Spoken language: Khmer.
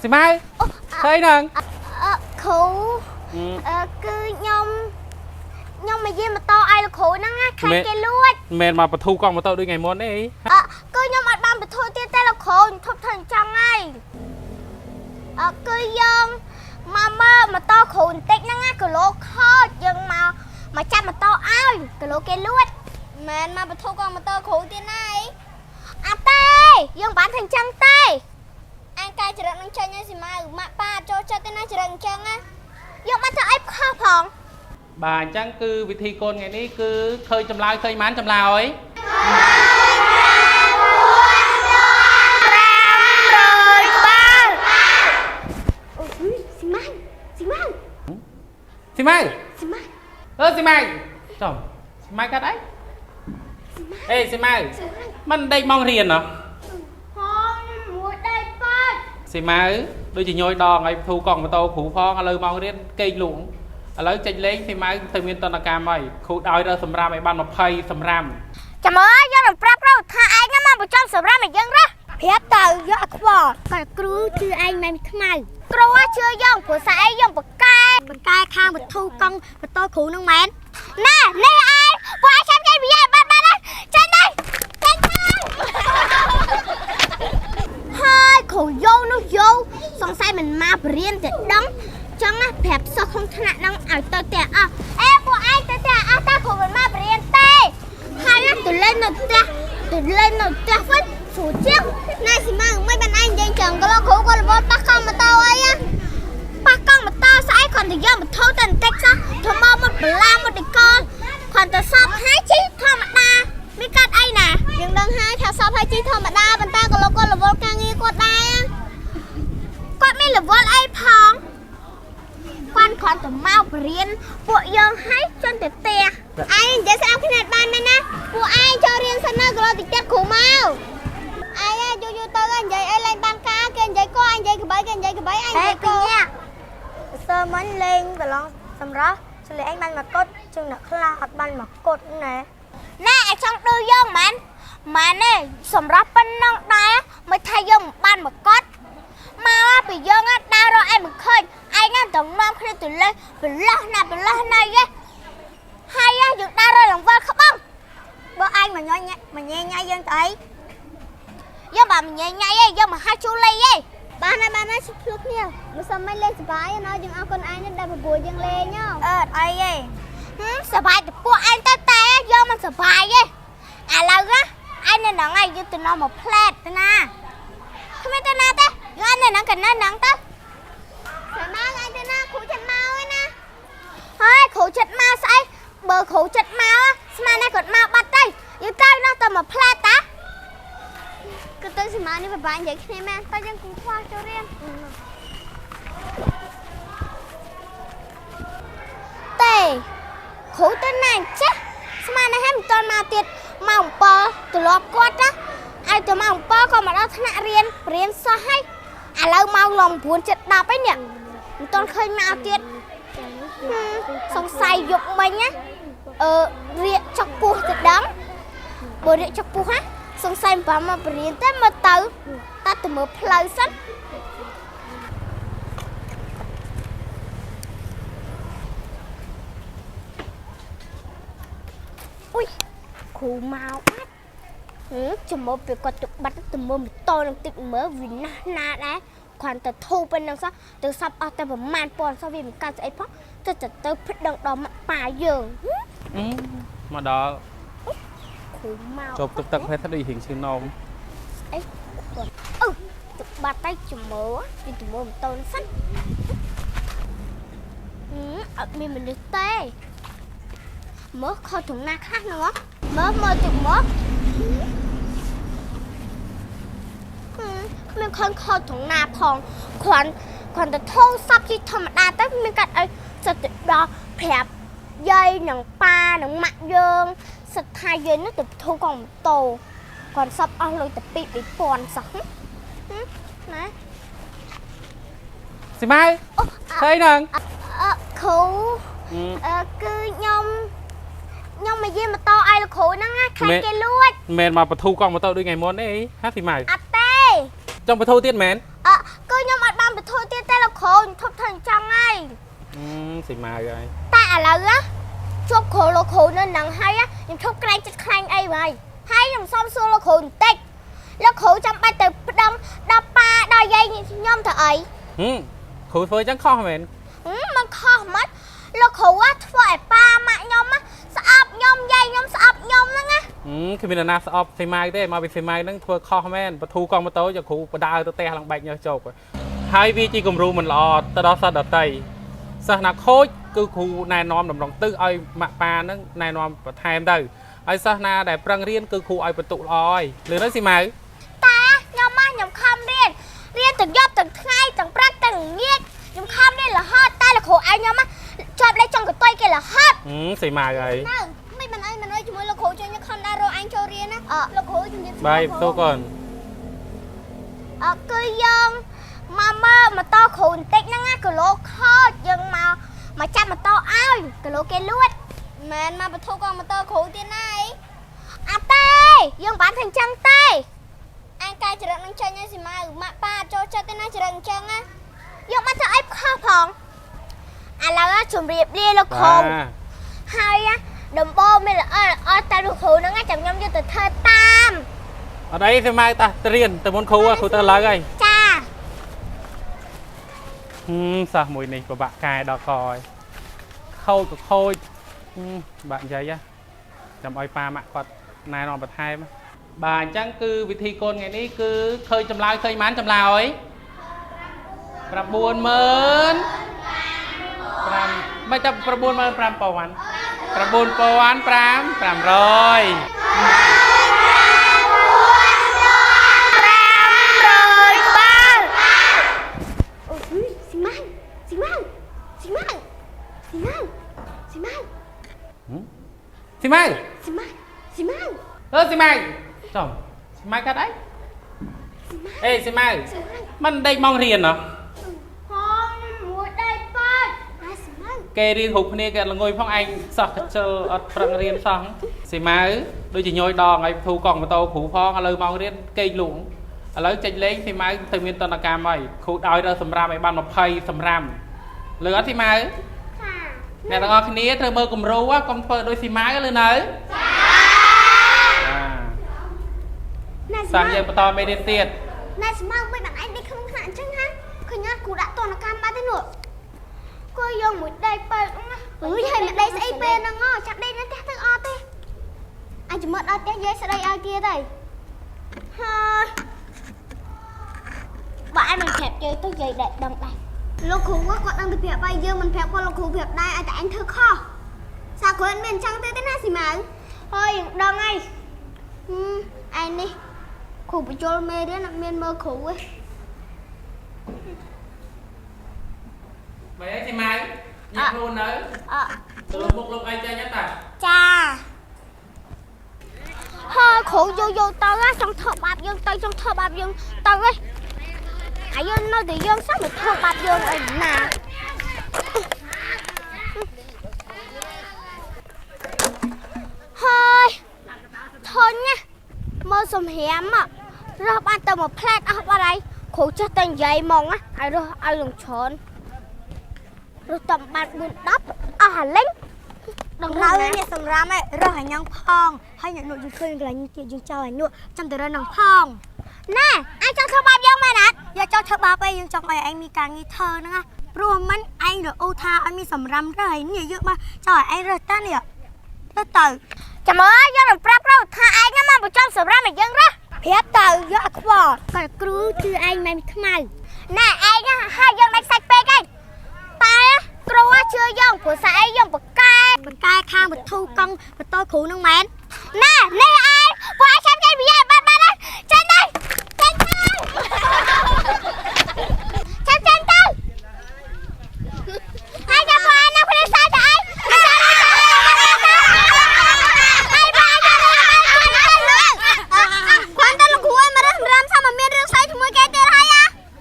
ស៊ីម៉ៅធ្វើអីហ្នឹង អឺគ្រូអឺគឺខ្ញុំខ្ញុំមកយាមម៉ូតូឲ្យលោកគ្រូហ្នឹងណាខ្លាចគេលួច មិនមែនមកបធូកង់ម៉ូតូដូចថ្ងៃមុនទេ អឺគឺខ្ញុំអត់បានបធូរទៀតទេលោកគ្រូខ្ញុំធប់ធ្វើអញ្ចឹងហើយអឺគឺយើងមកមើលម៉ូតូគ្រូបន្តិចហ្នឹងណាគីឡូខូចយើងមកមកចាប់ម៉ូតូឲ្យគីឡូគេលួច មែនមកបធុកងម៉ូតូគ្រូទៀតណាអី អត់ទេយើងមិនបានធ្វើអញ្ចឹងទេ អញកាយចរិតនឹងចេញឲ្យស៊ីម៉ៅម៉ាក់ប៉ាចូលចិត្តទេណាចរិតអញ្ចឹងណា យើងបានធ្វើអីខុសផង បាទអញ្ចឹងគឺវិធីកូនថ្ងៃនេះគឺឃើញចម្លើយឃើញប៉ុន្មានចម្លើយ អូយស៊ីម៉ាំស៊ីម៉ាំ ស៊ីម៉ៅ ស៊ីម៉ាំ អឺស៊ីម៉ៅចំស៊ីម៉ៅកាត់អីអេស៊ីម៉ៅមិនដេកម៉ោងរៀនណោះ ហងមួយដៃប៉ាត់ ស៊ីម៉ៅដូចជាញយដងឲ្យធូកង់ម៉ូតូគ្រូផងឥឡូវម៉ោងរៀនគេងលួងឥឡូវចេញលេងស៊ីម៉ៅទៅមានតនកម្មហើយគ្រូឲ្យរើសសម្រាប់ឲ្យបាន20សម្រាប់ ចាំមើលយើងនឹងប្រាប់គ្រូថាឯងហ្នឹងមកបញ្ចំសម្រាប់ឲ្យយើងរះប្រាប់ទៅយកឲ្យខ្វល់គាត់គ្រូជឿឯងមិនខ្មៅគ្រូជឿយើងព្រោះស្អីយើងបកកែ បកែខាងបធុកងម៉ូតូគ្រូនឹងមែន ណែនេះឯងពួកឯងចាំចេញពីឯងបាត់បាត់ហើយចេញទៅចេញទៅហើយគ្រូយោនោះយោសង្ស័យមិនមកបរៀនទេដឹងចឹងណាប្រាប់សិស្សក្នុងថ្នាក់ហ្នឹងឲ្យទៅផ្ទះអស់អេពួកឯងទៅផ្ទះអស់តើគ្រូមិនមកបរៀនទេហើយណាទៅលេងនៅផ្ទះទៅលេងនៅផ្ទះវិញស្រួលជាង ណែស៊ីម៉ៅមិនបានឯងនិយាយចឹងក៏លោកគ្រូក៏រវល់ប៉ះកង់ម៉ូតូអីណា ប៉ះកង់ម៉ូតូស្អែកគ្រាន់តែយកម៉ូតូទៅបន្តិចសោះធ្វើមកមកបន្លាមកតិកលគ្រាន់តែសប់ហើយជិះធម្មតាមានកាត់អីណា យើងដឹងហើយថាសពហើយជីធម្មតាប៉ុន្តែក៏លោកក៏រវល់ការងារគាត់ដែរ គាត់មានរវល់អីផងគាត់គ្រាន់តែមកបរៀនពួកយើងឲ្យជន់ទៅផ្ទះ ឯងនិយាយស្ដាប់គ្នាបានមែនណាពួកឯងចូលរៀនសិនណាក៏លោកតិចទៀតគ្រូមកឯងយូរយូរទៅនិយាយអីលែងបានការគេនិយាយក៏ឯងនិយាយក្បីគេនិយាយក្បីឯងនិយាយក៏ សើមិញលេងប្រឡងសម្រាប់ចលេឯងបានមកកត់ជាងអ្នកខ្លះអត់បានមកកត់ណែ ណែឯងចង់ឌឺយើងមែនមែនទេសម្រាប់ប៉ុណ្ណឹងដែរមិនថាយើងមិនបានមកកត់មកពីយើងដើររកឯងមិនឃើញឯងហ្នឹងទាំងនាំគ្នាទៅលេងប្រឡោះណាប្រឡោះណៃឯងហើយយើងដើររកលង្វល់ក្បង បើឯងមកញ៉ញមកញ៉ែញ៉ៃយើងទៅអី យើងបើមិនញ៉ៃញ៉ៃឯងយើងមកហៅជូលីឯង បានហើយបានហើយឆ្លោះគ្នាមិនសមមិនលេងសប្បាយណោះយើងអរគុណឯងដែលបបួលយើងលេងហ៎ អឺអត់អីទេ សប្បាយទៅពួកឯងទៅតែយើងមិនសប្បាយទេឥឡូវណាឯងនៅហ្នឹងឯងយើងទៅនាំមកផ្លែតទៅណាគ្មានទៅណាទេយើងឯងនៅហ្នឹងកណ្ណាហ្នឹងទៅ ស្មាឯងទៅណាគ្រូចិត្តមកឯណា ហើយគ្រូចិត្តមកស្អីបើគ្រូចិត្តមកស្មានតែគាត់មកបាត់ទៅយើងទៅនោះទៅមកផ្លែតតា គឺទៅស្មានេះពិបាកនិយាយគ្នាមែនតែយើងគូខ្វះចូលរៀន ទេគ្រូទៅណាចេះស្មានតែហែមិនតន់មកទៀតម៉ោង7ត្រឡប់គាត់ណាឲ្យទៅម៉ោង7ក៏មកដល់ថ្នាក់រៀនរៀនសោះហើយឥឡូវម៉ោងឡង9ជិត10ហើយនេះមិនតន់ឃើញមកទៀតសង្ស័យយប់មិញណាអឺរៀកចុកពោះទៅដឹងបើរៀកចុកពោះណាសង្ស័យមិនបានមកបរៀនទេមកទៅតាទៅមើលផ្លូវសិនអុយគ្រូមកបាត់ចាំមើលពេលគាត់ទៅបាត់ទៅមើលម៉ូតូនឹងតិចមើលវាណាស់ណាដែរគ្រាន់តែធូរប៉ុណ្្នឹងសោះទៅសັບអស់តែប្រមាណពាន់សោះវាមិនកើតស្អីផងទៅទៅទៅផ្ដឹងដល់ម៉ាក់ប៉ាយើង មកដល់ គ្រូមក ចូលទឹកទឹកផ្លែទឹកដូចរៀងឈឺនោម អីគាត់អឺទៅបាត់ទៅចាំមើលវាទៅមើលម៉ូតូនឹងសិនអត់មានមនុស្សទេមើលខុសត្រង់ណាខ្លះនោះមើលមើលទៅមកគ្មានខនខុសត្រង់ណាផងគ្រាន់គ្រាន់តែធូរសពជាធម្មតាទៅមានកាត់ឲ្យសិតទៅដល់ប្រាប់យាយនិងប៉ានិងម៉ាក់យើងសិតថាយើងនោះទៅធូរកង់ម៉ូតូគ្រាន់សពអស់លុយតែ2 3000សោះណា ស៊ីម៉ៅធ្វើអីហ្នឹង អឺគ្រូអឺគឺខ្ញុំខ្ញុំមកយាមម៉ូតូឲ្យលោកគ្រូហ្នឹងណាខ្លាចគេលួច មិនមែនមកបធូកង់ម៉ូតូដូចថ្ងៃមុនទេហាស៊ីម៉ៅ អត់ទេ ចង់បធូទៀតមែន អឺគឺខ្ញុំអត់បានប រូឈប់ធ្វើអញ្ចឹងហើយ ស៊ីម៉ៅហើយ តែឥឡូវណាជួបគ្រូលោកគ្រូនៅនឹងហើយខ្ញុំឈប់ក្រែងចិត្តខ្លាញ់អីហើយហើយខ្ញុំសុំសួរលោកគ្រូបន្តិចលោកគ្រូចាំបាច់ទៅប្តឹងដល់ប៉ាដល់យាយខ្ញុំទៅអី គ្រូធ្វើអញ្ចឹងខុសមែន មិនខុសមិនលោកគ្រូធ្វើឲ្យប៉ាម៉ាក់ខ្ញុំស្អប់ខ្ញុំយាយខ្ញុំស្អប់ខ្ញុំហ្នឹងណា គ្មាននរណាស្អប់ស៊ីម៉ៅទេមកពីស៊ីម៉ៅហ្នឹងធ្វើខុសមែនបធូកង់ម៉ូតូយកគ្រូបដើទៅផ្ទះឡើងបែកញើសជោគហើយវាជាគំរូមិនល្អទៅដល់សិស្សដទៃសិស្សណាខូចគឺគ្រូណែនាំតម្រង់ទិសឲ្យម៉ាក់ប៉ាហ្នឹងណែនាំបន្ថែមទៅហើយសិស្សណាដែលប្រឹងរៀនគឺគ្រូឲ្យបន្ទុកល្អហើយលឿនហើយស៊ីម៉ៅ តែខ្ញុំមកខ្ញុំខំរៀនរៀនទាំងយប់ទាំងថ្ងៃទាំងព្រឹកទាំងងាកខ្ញុំខំរៀនរហូតតែលោកគ្រូឲ្យខ្ញុំជាប់លេខចុងកតុយគេរហូត ស៊ីម៉ៅហើយ នៅមិនមិនអីមិនអីជាមួយលោកគ្រូជួយខ្ញុំខំដើររកឯងចូលរៀនណាលោកគ្រូជំរាប បាយបន្ទុកកូន អឺគឺយើងមកមើលម៉ូតូគ្រូបន្តិចហ្នឹងណាគីឡូខូចយើងមកមកចាប់ម៉ូតូឲ្យគីឡូគេលួច មែនមកបធុកងម៉ូតូគ្រូទៀតណាអី អត់ទេយើងបានធ្វើអញ្ចឹងទេ អញកាយចរិតនឹងចេញឲ្យស៊ីម៉ៅម៉ាក់ប៉ាចូលចិត្តទេណាចរិតអញ្ចឹងណា យើងបានធ្វើអីខុសផងឥឡូវជម្រាបលាលោកគ្រូហើយដំបូងមានល្អល្អតែលោកគ្រូហ្នឹងចាំខ្ញុំយកទៅធ្វើតាម អត់អីស៊ីម៉ៅតាទៅរៀនទៅមុនគ្រូគ្រូទៅឡើយហើយ ចា សិស្សមួយនេះពិបាកកែដល់កហើយខូចក៏ខូចបាក់និយាយចាំឲ្យប៉ាម៉ាក់គាត់ណែនាំបន្ថែមបាទអញ្ចឹងគឺវិធីកូនថ្ងៃនេះគឺឃើញចម្លើយឃើញប៉ុន្មានចម្លើយ90000 5មិនតែ95000 9500 អូស៊ីម៉ៅស៊ីម៉ៅស៊ីម៉ៅស៊ីម៉ៅស៊ីម៉ៅ ស៊ីម៉ៅ ស៊ីម៉ៅស៊ីម៉ៅ អឺស៊ីម៉ៅចំស៊ីម៉ៅកាត់អីអេស៊ីម៉ៅមិនដេកម៉ោងរៀនហ៎ ហងមួយដេកពេក អាស៊ីម៉ៅ គេរៀនគ្រប់គ្នាគេអត់ល្ងុយផងឯងសោះកញ្ជិលអត់ប្រឹងរៀនសោះស៊ីម៉ៅដូចជាញយដងឲ្យធូកង់ម៉ូតូគ្រូផងឥឡូវម៉ោងរៀនគេងលក់ឥឡូវចេញលេងស៊ីម៉ៅទៅមានតនកម្មហើយគ្រូឲ្យរើសម្រាប់ឲ្យបាន20សម្រាប់លើអត់ស៊ីម៉ៅ ចា អ្នកទាំងអស់គ្នាត្រូវមើលគំរូកុំធ្វើដូចស៊ីម៉ៅលើនៅចា ណែស៊ីម៉ៅ សាំយើងបន្តមេរៀនទៀត ណែស៊ីម៉ៅមិនបានឯងដេកក្នុងថ្នាក់អញ្ចឹងហាឃើញអត់គ្រូដាក់តនកម្មបាត់ទេនោះ គឺយើងមួយដេកពេកហ្នឹងណា អើយហើយមិនដេកស្អីពេលហ្នឹងហ៎ចាប់ដេកនៅផ្ទះទៅអត់ទេអញចាំមើលដល់ផ្ទះយាយស្ដីឲ្យទៀតហើយ ហើយបើឯងមិនប្រាប់យាយទៅយាយដែរដឹងដែរ លោកគ្រូគាត់ដឹងតែប្រាប់ហើយយើងមិនប្រាប់គាត់លោកគ្រូប្រាប់ដែរឲ្យតែអញធ្វើខុសសាគ្រូអត់មានអញ្ចឹងទេទេណាស៊ីម៉ៅ ហើយយើងដឹងហើយ ឯងនេះគ្រូបញ្ជុលមេរៀនអត់មានមើលគ្រូទេ បែរស៊ីម៉ៅញ៉ាំខ្លួននៅ អឺ ទៅមុខលោកអីចេញតា ចាហើយគ្រូយកយកទៅណាចង់ធ្វើបាបយើងទៅចង់ធ្វើបាបយើងទៅហីអាយើងនៅតែយើងសោះមិនធ្វើបាបយើងអីណាហើយធន់ណាមើលសំរាមរើសបានទៅមួយផ្លែតអស់បាត់ហើយគ្រូចេះតែនិយាយហ្មងណាឲ្យរើសឲ្យលងច្រើនរើសតំបាន4 10អស់អាលិញដឹង ឡើយ ណា នេះសម្រាប់ឯងរើសឲ្យញ៉ាំផងហើយអ្នកនោះយើងឃើញកន្លែងនេះទៀតយើងចោលឲ្យនោះចាំទៅរើសនឹងផង ណែអាចចង់ធ្វើបាបយើងមែនអត់ យកចោលធ្វើបាបឯងយើងចង់ឲ្យឯងមានការងារធ្វើហ្នឹងណាព្រោះមិនឯងរអ៊ូថាឲ្យមានសម្រាប់រើសឲ្យនេះយើងមកចោលឲ្យឯងរើសតានេះទៅទៅ ចាំមើលយើងនឹងប្រាប់គ្រូថាឯងហ្នឹងមកបញ្ចំសម្រាប់ឲ្យយើងរើស ប្រាប់ទៅយកឲ្យខ្វល់ គាត់គ្រូជឿឯងមិនខ្មៅ ណែឯងហ្នឹងហើយយើងដាច់សាច់ពេកហើយតែគ្រូជឿយើងព្រោះស្អីយើងបកកែ ប៉ុន្តែខាងវត្ថុកង់បន្តគ្រូនឹងមែន ណែនេះឯងពួកឯង